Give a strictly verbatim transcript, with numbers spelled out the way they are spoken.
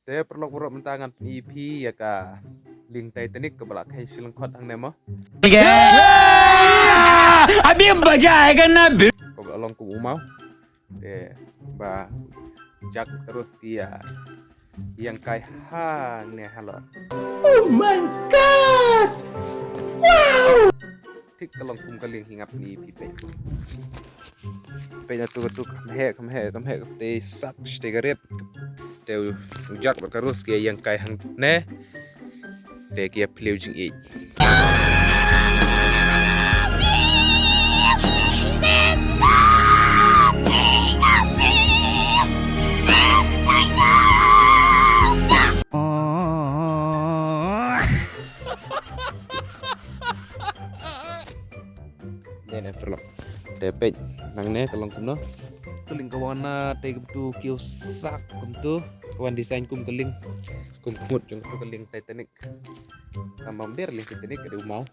Te paralok baroh, mynta ngan pyni ïa phi ïa ka lieng Titanic kaba la kheiñ shi lyngkhot hangne mo. अभी मजा आएगा ना भिड़ू। Kaba la long kum u maw. Te ba jak terus ki ïa ïeng kai hangne halor. Oh my god. Thik ka long kum ka lieng hi, ngan pyni ïa phi peit. Peit na tu ka tu, kam heh kam heh kam heh, te sak shatei ka rit. Te u jak bad ka Rose ki ïa ïeng kai hangne. Te ki ïa phylliew jingïeit. Dei ne paralok. Te peit nangne ka long kumno. Ka lieng ka wan na te kumtu, kiew sak kumtu. Ka wan design kum ka lieng, kum khmut jong ka lieng Titanic. Tang ba ym dei lieng Titanic, ka dei u maw.